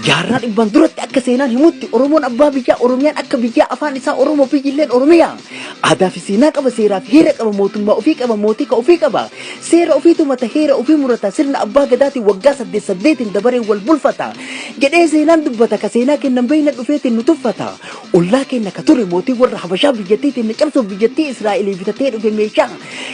Jaarraa dhibbaan duratti akka seenaan himutti Oromoon abbaa biyyaa, Oromiyaan akka biyyaa, afaan isaa Oromoo, biyyilleen Oromiyaa. Aadaa fi seenaa qaba, seeraa fi heera qaba, mootummaa ofii qaba, mootii ka ofii qaba. Seera ofii tumata, heera ofii murata, sirna abbaa gadaatiin waggaa saddeet saddeetiin dabaree wal bulfata. Jedhee seenaan dubbata, ka seenaa kennan beeyna dhufeetiin nu tuffata. Ollaa keenna ka ture mootii warra Habashaa biyyattii teenna cabsuuf biyyattii Israa'elii bitatee dhufe meeshaa.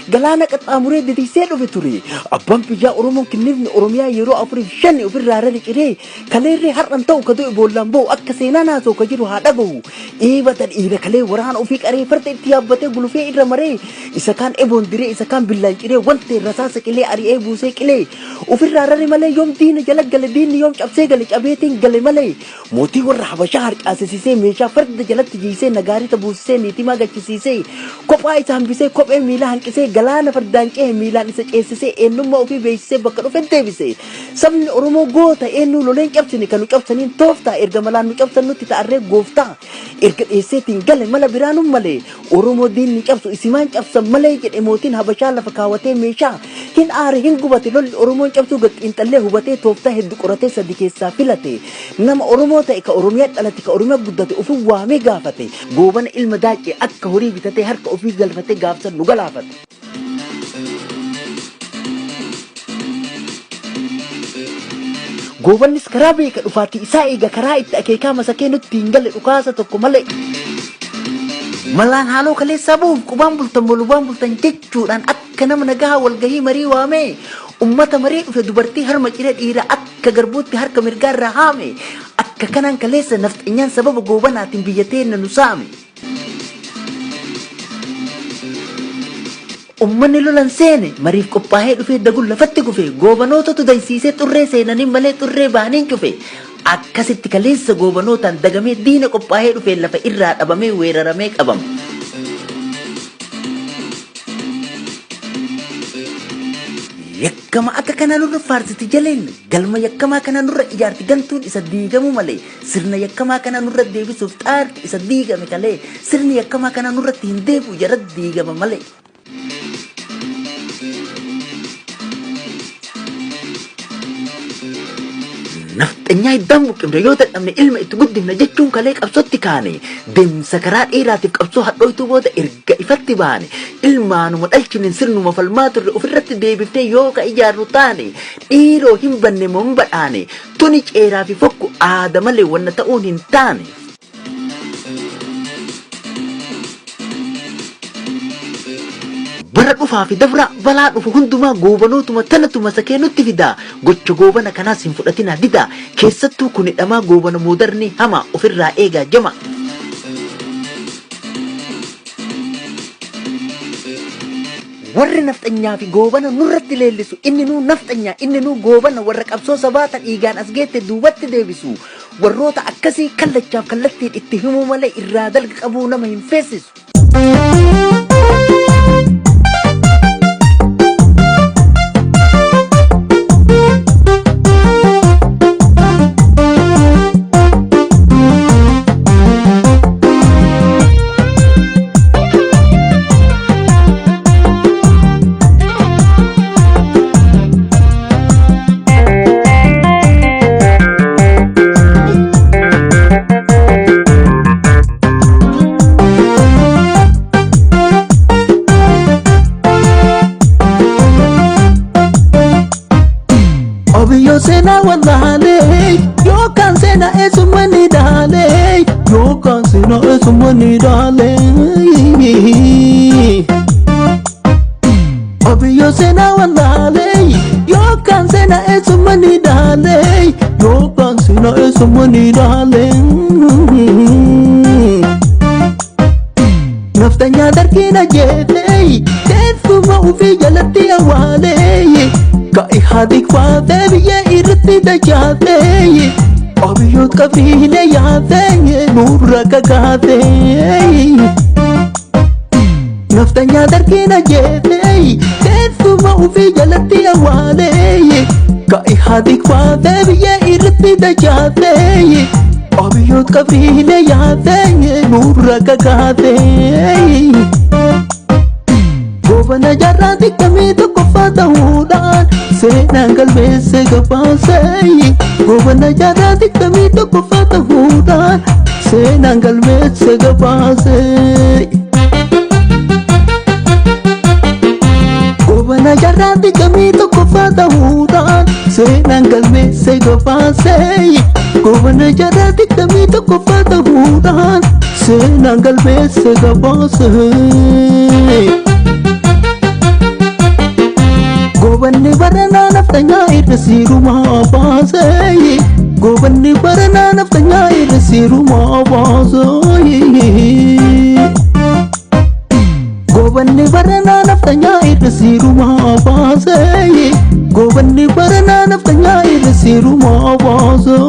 Galaana qaxxaamuree ditiisee dhufe ture. Abbaan biyyaa Oromoon kinnifni Oromiyaa yeroo afuriif shani ofirraa rari ciree kaleerree har'an ta'u ka du'e boollaan ba'u akka seenaan haasa'u ka jiru haa dhagahu. Eebata dhiira kalee waraana ofii qaree farda itti yaabbatee gulufee irra maree isa kaan eboon diree isa kaan billaan ciree wantee rasaasa qilee ari'ee buusee qilee ofirraa rare malee yoom diina jala gale diinni yoom cabsee gale cabeetiin gale malee mootii warra Habashaa harcaasisisee meeshaa farda jalatti jiisee nagaarita buusisee niitimaa gachisiisee kophaa isa hambisee kophee miilaa hanqisee galaana fardaan cehe miilaan isa ceessisee eenyummaa ofii beeksisee bakka dhufe deebise. Sabni Oromoo goota eenyuu loleen cabsine kan nu cabsaniin tooftaa erga malaan nu cabsan nutti ta'arree gooftaa erga dheesseetiin gale mala biraanun malee Oromoo diinni cabsu isimaan cabsan malee jedhe mootiin Habashaa lafa kaawwatee meeshaa hin aare hin gubate lolli Oromoon cabsuu gad xiinxallee hubatee tooftaa hedduu qoratee sadi keessaa filate nama Oromoo ta'e ka Oromiyaa dhalate ka Oromiyaa guddate ofii waamee gaafate Goobana ilma Daaccee akka horii bitatee harka ofii galfatee gaafsan nu galaafate. Goobannis karaa beeka dhufaatii isaa eega karaa itti akeekaa masakee nutti hin galle dhukaasa tokko malee. Malaan haaloo kaleessaa bu'uuf qubaan bultan bolubaan bultan jechuudhaan akka nama nagahaa walgahii marii waamee ummata marii dhufe dubartii harma ciree dhiira akka garbuutti harka mirgaa irraa haame akka kanaan kaleessa nafxanyaan sababa Goobanaatiin biyya teenna nu saame. Ummanni lolan seene mariif qophaa'ee dhufee daguun lafatti kufe Goobanootatu daysiisee xurree seenaniin malee xurree bahaniin cufe akkasitti kaleessa Goobanootaan dagamee diina qophaa'ee dhufee lafa irraa dhabamee weeraramee qabame. Yakkama akka kanaa nurra faarsiti jaleen galma yakkamaa kanaa nurra ijaarti gantuun isa diigamuu malee sirna yakkamaa kanaa nurra deebisuuf xaarti isa diigame kalee sirni yakkamaa kanaa nurratti hin deebi'u jara diigama malee. Nafxanyaa hiddaan buqqifne yoo dadhabne ilma itti guddifna jechuun kalee qabsootti kaane deemsa karaa dheeraatiif qabsoo hadhooytuu booda erga ifatti baane ilmaanuma dhalchinen sirnuma falmaa turre ofirratti deebiftee yoo ka ijaarru taane dhiiroo hin banne moo hin badhaane tuni ceeraa fi fokku aada malee wanna ta'uun hin taane. Bara dhufaa fi dabraa balaa dhufu hundumaa Goobanootuma tanatu masakee nutti fidaa gocha Goobana kanaas hin fudhatinaa didaa keessattuu kuni dhamaa Goobana moodarnii hamaa ofirraa eegaa jama. Warri nafxanyaa fi Goobana nurratti leellisu inni nuu nafxanyaa inni nuu Goobana warra qabsoo sabaa ta dhiigaan as geette duubatti deebisu warroota akkasii kallachaaf kallattiin itti himuu malee irraa dalga qabuu nama hin feessisu. Obiyyoo seenaa wallaalee yookaan seenaa eessummaa ni dhaalee yookaan seenaa eessummaa ni dhaalee. Obiyyoo seenaa wallaalee yookaan seenaa eessummaa ni dhaalee yookaan seenaa eessummaa ni dhaalee. Naftanyaa dargiin ajjeefee teessuma ofii jalatti awwaalee ka Ihaadig faatee biyya irratti dachaatee Abiyyoot qabriilee yaatee nurra kakaatee. Naftanyaa dargiin ajjeefee teessuma ofii jalatti awwaalee ka Ihaadig faatee biyya irratti dachaatee Abiyyoot qabriilee yaatee nurra kakaatee. Goobana jaarraa 21ffaa tokkoffaa ta'uudhaan seenaan galmeesse gabaasee. Goobana jaarraa 21ffaa ta'uudhaan seenaan galmeesse gabaasee. Goobana jaarraa 21ffaa ta'uudhaan seenaan galmeesse gabaasee. Goobana jaarraa 21ffaa ta'uudhaan seenaan galmeesse gabaasee. Goobanni baranaa naftanyaa irra siirumaa baasee. Goobanni baranaa naftanyaa irra siirumaa baasee. Goobanni baranaa naftanyaa irra siirumaa baasee. Goobanni baranaa naftanyaa irra siirumaa baasee.